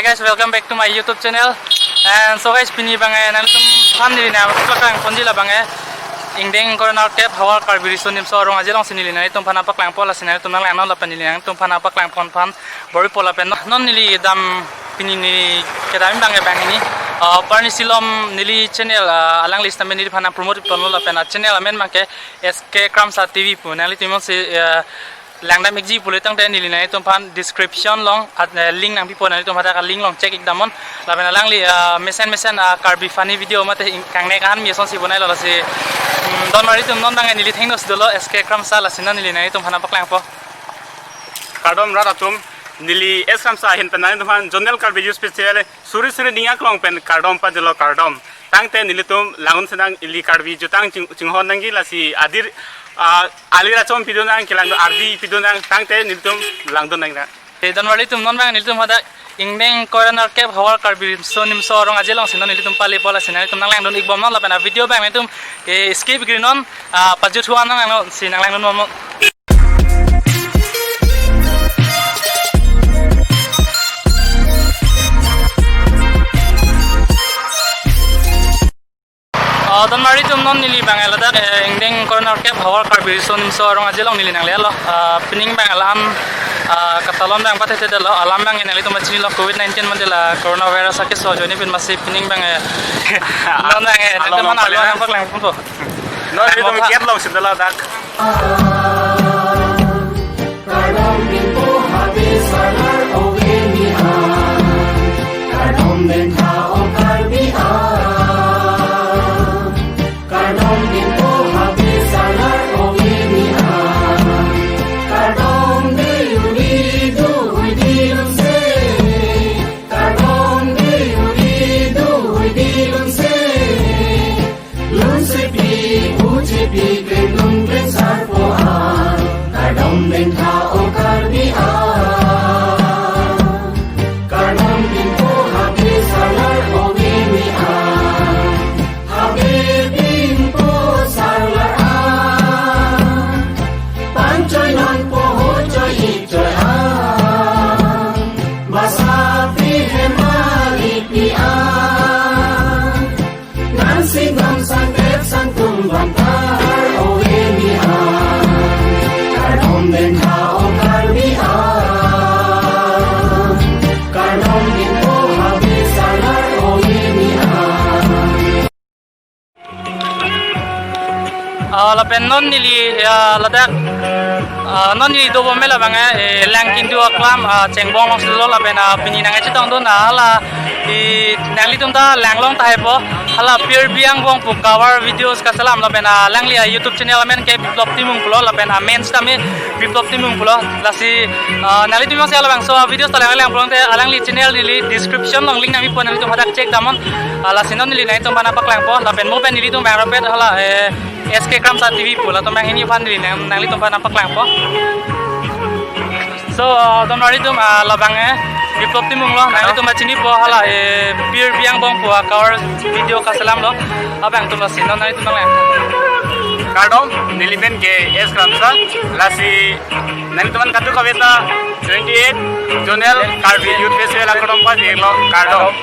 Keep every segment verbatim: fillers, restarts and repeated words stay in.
Guys, welcome back to my YouTube channel. And so guys, pini abang, eh, nangtum aphan neli nangpaklangponji labang, eh, ingdeng kor-an-kep havar Karbi Riso Nimso Rong Aje alongsi neli nangtum aphan nangpaklangpo, lasi nangtum nanglangnon lapen neli nangtum aphan nangpaklangpon aphan bor-ipo lapen non, non neli dam pini neli kedam abang, eh, abang hini, ah, parni silom neli channel, ah, alangli sitame neli aphan nangpromote ponlo lapen, ah, channel amen abang ke S K Kramsa T V pu, nanglitum si, ah, langdam-ikji pulo tangte neli nangtum aphan description along, ah, eh, link nangpipo, nangtum hadak link along check-ik damnon. Lapen alangli, ah, mesen mesen, ah, Karbi funny video mate ing-, kangnek ahan mi asonsi bonailo lasi. Hmm, donmaritum non abang neli thengno si dolo S K Kramsa, lasi non neli nangtum aphan nangpaklangpo. Kardom rat atum, neli S Kramsa ahin pen nangtum aphan Zonal Karbi Youth Festival suri suri ning aklong pen kardom pajirlo, kardom. Tangte nelitum langdun si nang, ili Karbi jutang ching-, chinghon nangji, lasi adir, ah, alir achom pidun nang, kelang ardi pidun nang, tangte nelitum langdun nang. Eh, donmaritum non abang nelitum hadak ingdeng kor-an-kep havar Karbi Riso Nimso Rong Aje alongsi non nelitum palepo, lasi nangtum nanglangdun-ikbomnon lapen, ah, video abang nangtum, eh, skip-ikrinon, ah, pajut huan nang nang si nanglangdunbomnon. Ah, donmaritum non neli abang ladak, eh, ingdeng kor-an-kep havar Karbi Riso Nimso Rong Aje along neli nanglelo. Ah, pining abang alam, ah, katalon abang pathethedetlo, alam abang nanglitum chinilo, covid nineteen mate la coronavirus akeso ajoine pen masi pining abang, eh, non abang, eh, along nangtum aphan nangpaklang, along nangpaklangpo. Non nelitum gate alongsi dolo dak. Kardom binpo habe sarlar ove mi an. Kardom bentha o Karbi an. Kardom binpo habe sarlar ove mi an. Kardom de uri du hui dilun se. Kardom de uri du hui dilun se. Lunsepi, uchepi, krenglun krensarpo an, kardom bentha o Karbi an. Kardom binpo habe sarlar ove mi an. Habe binpo sarlar an. Panchoi nonpo hochoi-ikchoi an. Basa pi hemali pi an. Nangsi dam sangkep sangtum vantar ove mi an. Kardom bentha o Karbi an. Kardom binpo habe sarlar ove mi an. Ah, lapen non neli, ah, ladak, ah, non neli dobom abang, eh, Langkindu aklam, ah, Chengbong alongsi dolo lapen, ah, pini nangkachetongdun, ah, hala, i, nanglitum ta langlong tahaipo, hala Pir Biang Bong pu cover videos kaselam lapen, ah, alangli, ah, YouTube channel amen ke Biplop Timung pulo lapen, ah, amen sitame Biplop Timung pulo. Lasi, ah, nanglitum jongsi halabangso, ah, videos ta lang lang pulote alangli channel neli description along link nangpipo, nanglitum hadak check damnon. Ah, lasi non neli nangtum aphan nangpaklangpo lapen mo pen nelitum abang rapet hala, eh, S K Kramsa T V pu latum abang hini aphan neli nang, nanglitum aphan nangpaklangpo. So, ah, donmaritum, ah, labang, eh, Biplop Timung lo, nanglitum ta chinipo hala, eh, Pir Biang Bong pu, ah, cover video kaselamlo. Abang atum lasi non nanglitum nanglang. Kardom, neli pen ke S Kramsa, lasi nanglitum aphan kadokave ta twenty-eight Zonal Karbi Youth Festival akardom pajirlo, kardom.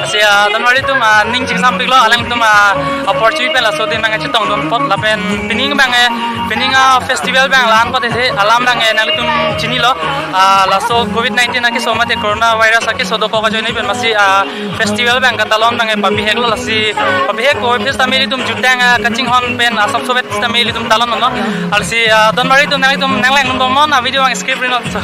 Lasi, ah, donmaritum, ah, ning chingsampiklo, alangtum, ah, opportunity pen laso adim abang chetongdun apot lapen pining abang, eh, pining, ah, festival abang la-an apot isi alam abang, eh, nanglitum chinilo, ah, laso covid nineteen akeso mate coronavirus akeso dokok ajoine pen masi, ah, festival abang katalon abang, eh, pabiheklo lasi pabihek ko festival atum jutang, ah, kachinghon pen asap sovet sitame ilitum talon non. Lasi, ah, donmaritum nanglitum nanglangdunbomnon, ah, video abang skip-ikrinon. So.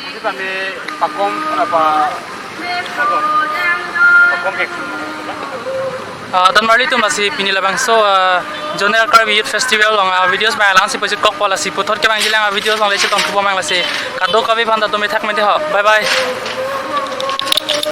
Ini kami pakom apa? Pakom kek. Ah, donmarli atum, lasi pini labangso, ah, Zonal Karbi Youth Festival along, ah, videos abang la-an si pajut kokpo, lasi puthot kevangjilang, ah, videos along le chetongthupo mang, lasi kadokave aphan ta tumi thak mete ho. Bye bye.